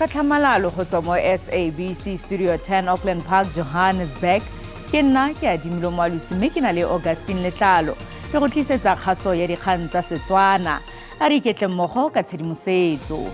Ka tlhamalalo go tswa mo SABC Studio 10 Auckland Park, Johannesburg. Ke nna ke Adimilo Moalosi mme ke na le Augustine Letlalo. Re go tlisetsa kgaso ya dikgang tsa Setswana. A re iketle mmogo ka tshedimosetso.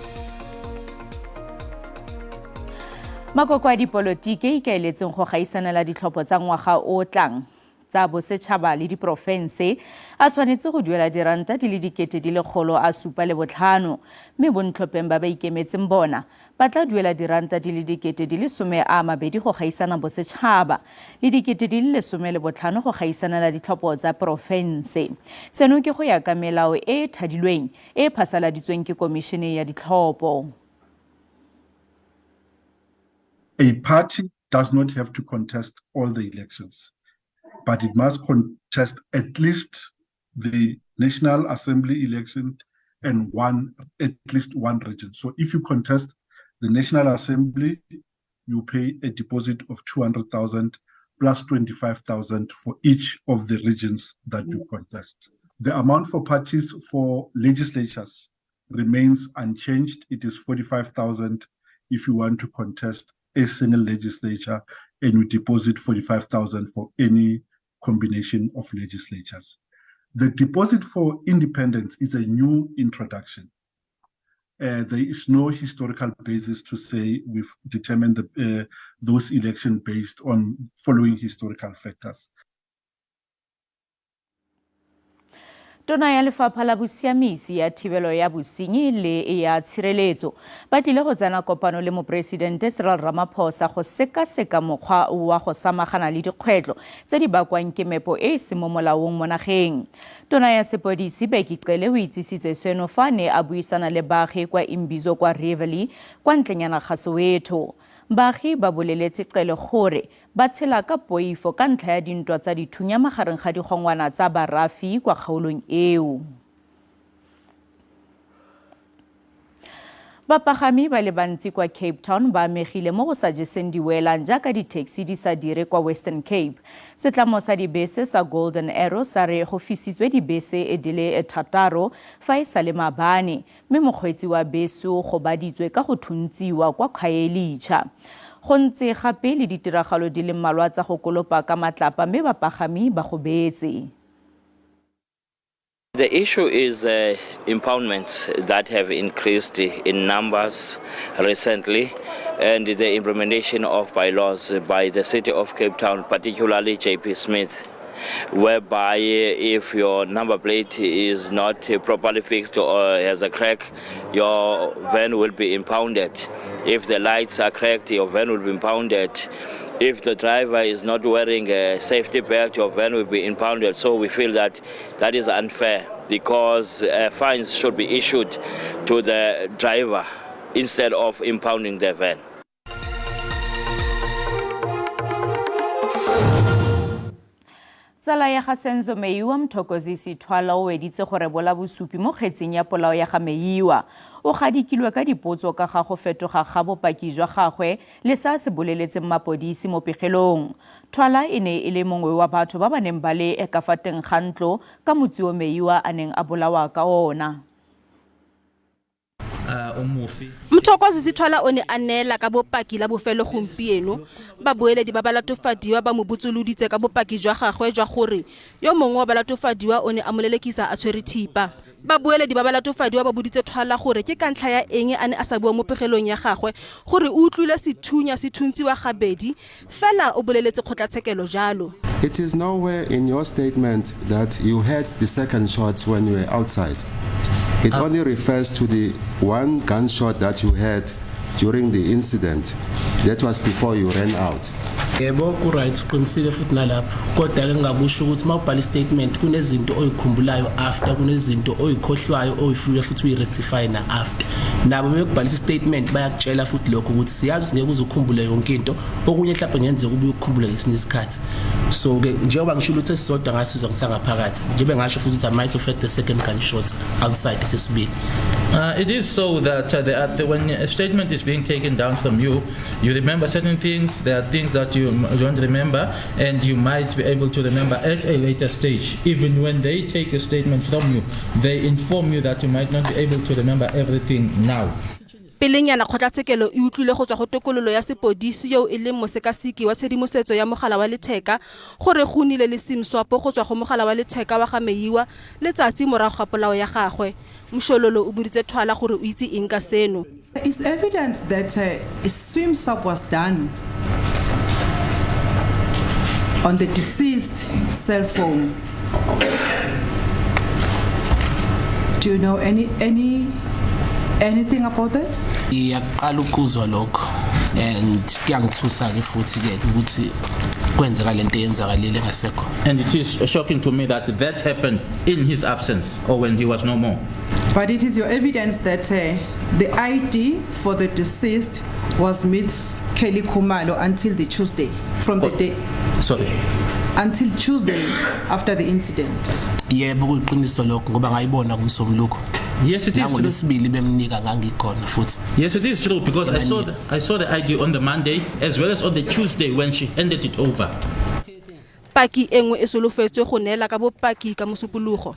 Makoko a dipolotiki ikaeletseng go gaisanela ditlhopho tsa ngwaga o tlang tsa bosetšhaba le diporofense a tshwanetse go duela diranta di le 705,000 mme bontlhopheng ba ba ikemetseng bona ba tla duela diranta di le 20,000 go gaisana bosetšhaba le 15,000 go gaisanela ditlhopho tsa porofense. Seno ke go ya ka melao e e thadilweng e e phasaladitsweng ke Komišene ya Ditlhopho. A party does not have to contest all the elections, but it must contest at least the National Assembly election and at least one region. So if you contest the National Assembly, you pay a deposit of 200,000 plus 25,000 for each of the regions that you contest. The amount for parties for legislatures remains unchanged. It is 45,000 if you want to contest a single legislature, and you deposit 45,000 for any combination of legislatures. The deposit for independence is a new introduction. There is no historical basis to say we've determined those elections based on following historical factors. Tona ya Lefapha la Bosiamisi ya Thibelo ya Bosenyi le ya Tshireletso ba tlile go tsena kopano le Moporesidente Cyril Ramaphosa go sekaseka mokgwa wa go samagana le dikgwetlho tse di bakwang ke mepo e e seng mo molaong mo nageng. Tona ya Sepodisi Bheki Cele o itsisitse seno fa a ne a buisana le baagi kwa Imbizo kwa Riverlea kwa ntlenyana ga Soweto. Baagi ba boleletse Cele gore ba tshela ka poifo ka ntlha ya dintwa tsa dithunya magareng ga digongwana tsa barafi kwa kgaolong eo. Bapagami ba le bantsi kwa Cape Town ba amegile mo go sa jeseng diwelang jaaka di-taxi di sa dire kwa Western Cape. Setlamo sa dibese sa Golden Arrow sa re go fisitswe dibese di le 6 fa e sa le maabane mme mokgweetsi wa bese o gobaditswe ka go thuntsiwa kwa Khayelitsha. Go ntse gape le ditiragalo di le mmalwa tsa go kolopa ka matlapa mme bapagami ba gobetse. The issue is the impoundments that have increased in numbers recently and the implementation of bylaws by the city of Cape Town, particularly JP Smith, whereby if your number plate is not properly fixed or has a crack, your van will be impounded. If the lights are cracked, your van will be impounded. If the driver is not wearing a safety belt, your van will be impounded. So we feel that that is unfair because fines should be issued to the driver instead of impounding the van. Tsala ya ga Senzo Meyiwa Mthokozisi Thwala o weditse go rebola bosupi mo kgetsing ya polao ya ga Meyiwa. O gadikilwe ka dipotso ka ga go fetoga ga bopaki jwa gagwe le se a se boleletseng mapodisi mo pegelong. Thwala e ne e le mongwe wa batho ba ba neng ba le ka fa teng ga ntlo ka motsi o Meyiwa a neng a bolawa ka ona. Mthokozisi Thwala o ne a neela ka bopaki la bofelo gompieno. Babueledi ba balatofadiwa ba mo botsoloditse ka bopaki jwa gagwe jwa gore yo mongwe wa balatofadiwa o ne a mo lelekisa a tshwere thipa. Babueledi ba balatofadiwa ba boditse Thwala gore ke ka ntlha ya eng a ne a sa bua mo pegelong ya gagwe gore o utlwile sethunya se thuntsiwa gabedi, fela o boleletse kgotlatshekelo jalo. It is nowhere in your statement that you heard the second shot when you were outside. It only refers to the one gunshot that you heard during the incident. That was before you ran out. Yebo, ku-right, uqinisile futhi nalapho, kodwa-ke ngingakusho ukuthi uma ubhala i-statement kunezinto oyikhumbulayo after, kunezinto oyikhohlwayo oyifuna futhi uyi-rectify na-after. Nabo bebekubhalisa i-statement bayakutshela futhi lokho ukuthi siyazi ukuthi ngeke uze ukhumbule yonke into, okunye mhlawumbe ngenzeka ube ukukhumbule ngesinye isikhathi. So-ke njengoba ngisho ukuthi esisodwa ngasizwa ngisangaphakathi, njengoba ngasho futhi ukuthi I might have heard the second gunshot outside sesibili. It is so that when a statement is being taken down from you, you remember certain things, there are things that you don't remember, and you might be able to remember at a later stage. Even when they take a statement from you, they inform you that you might not be able to remember everything now. Pelenyana kgotlatshekelo e utlwile go tswa go tokololo ya sepodisi yo e leng mosekaseki wa tshedimosetso ya mogala wa letheka gore go nnile le sim swap go tswa go mogala wa letheka wa ga Meyiwa letsatsi morago ga polao ya gagwe. Mshololo o boditse Thwala gore o itse eng ka seno. It's evident that a SIM swap was done on the deceased cell phone. Do you know anything about that? Ngiyaqala ukuzwa lokho and kuyangithusa ke futhi ke ukuthi kwenzeka lento eyenzakalile engasekho. And it is shocking to me that that happened in his absence or when he was no more. But it is your evidence that the ID for the deceased was Miss Kelly Khumalo until the Tuesday, from the day, Sorry. Until Tuesday after the incident. Yebo, kuyiqiniso lokho ngoba ngayibona kumsombuluko. Yes, it is true. Nangolwesibili bemnika ngangikhona futhi. Yes, it is true because I saw the ID on the Monday as well as on the Tuesday when she handed it over. Paki e nngwe e solofetswe go neela ka bopaki ka Mosupologo.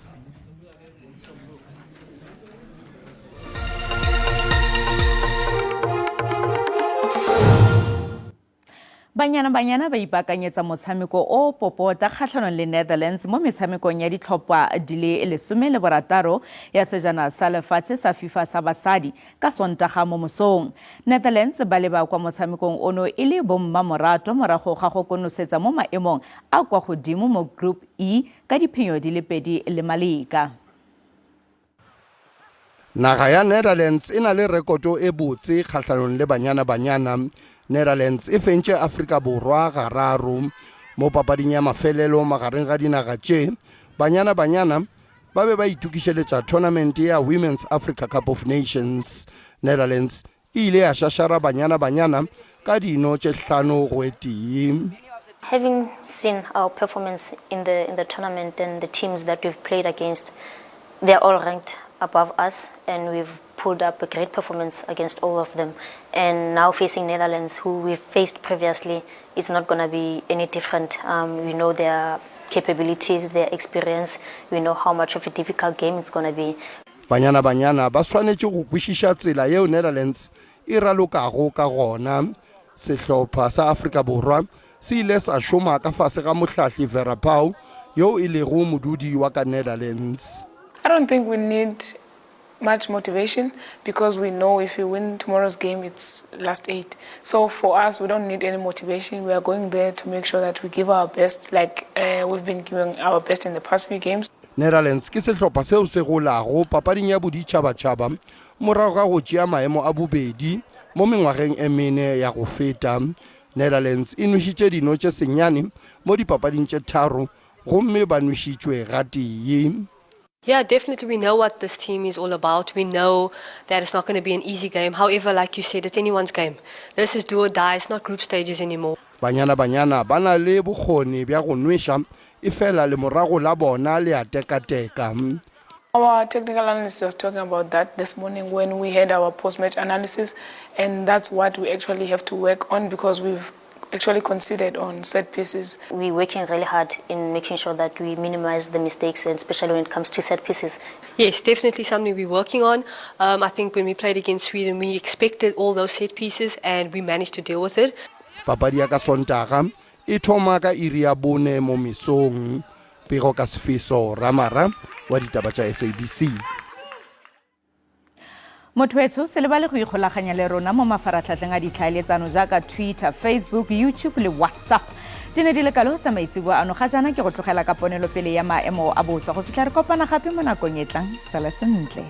Banyana Banyana ba ipaakanyetsa motshameko o popota kgatlhanong le Netherlands mo metshamekong ya ditlhopha di le 16 ya sejana sa lefatshe sa FIFA sa basadi ka Sontaga mo mosong. Netherlands ba leba kwa motshamekong ono e le bommamorato morago ga go konosetsa mo maemong a kwa godimo mo Group E ka diphenyo di le pedi le maleka. Naga ya Netherlands e na le rekoto e botse kgahlanong le Banyana Banyana. Netherlands e fentše Afrika Borwa gararo. Mo papading ya mafelelo magareng ga dinaga tše, Banyana Banyana ba be ba itokišeletša tournament ya Women's Africa Cup of Nations. Netherlands e ile ya šašara Banyana Banyana ka dino tše 5-1. Having seen our performance in the tournament and the teams that we've played against, they're all ranked above us, and we've pulled up a great performance against all of them. And now facing Netherlands, who we've faced previously, it's not going to be any different. We know their capabilities, their experience. We know how much of a difficult game it's going to be. Banyana Banyana ba swanetše go kwešiša tsela yeo Netherlands e ralokago ka gona. Sehlopha sa Afrika Borwa se ile sa šoma ka fase ga mohlahli Vera Pauw yo e lego modudi wa ka Netherlands. I don't think we need much motivation because we know if we win tomorrow's game, it's last eight. So for us, we don't need any motivation. We are going there to make sure that we give our best, like we've been giving our best in the past few games. Netherlands ke sehlopha seo se golago papading ya boditšhabatšhaba morago ga go tšea maemo a bobedi mo mengwageng e mene ya go feta. Netherlands e nwešitše dino tše senyane mo dipapading tše tharo gomme ba nwešitšwe gatee. Yeah, definitely. We know what this team is all about. We know that it's not going to be an easy game. However, like you said, it's anyone's game. This is do or die. It's not group stages anymore. Banyana Banyana ba na le bokgoni bja go nweša, efela lemorago la bona le a tekateka. Our technical analyst was talking about that this morning when we had our post-match analysis, and that's what we actually have to work on because we've actually conceded on set pieces. We're working really hard in making sure that we minimize the mistakes, and especially when it comes to set pieces. Yes, definitely something we're working on. I think when we played against Sweden, we expected all those set pieces and we managed to deal with it. Papadi ya ka Sontaga e thoma ka iri ya 4 mo mesong. Pego ka Sefiso Ramara wa ditaba tša SABC. Motho wetsho, se lebale go ikgolaganya le rona mo mafaratlhatlheng a ditlhaeletsano jaaka Twitter, Facebook, YouTube le WhatsApp. Di ne di le kalo tsa maitseboa ano. Ga jaana ke go tlogela ka ponelopele ya maemo a bosa go fitlha re kopana gape mo nakong e tlang. Sala sentle.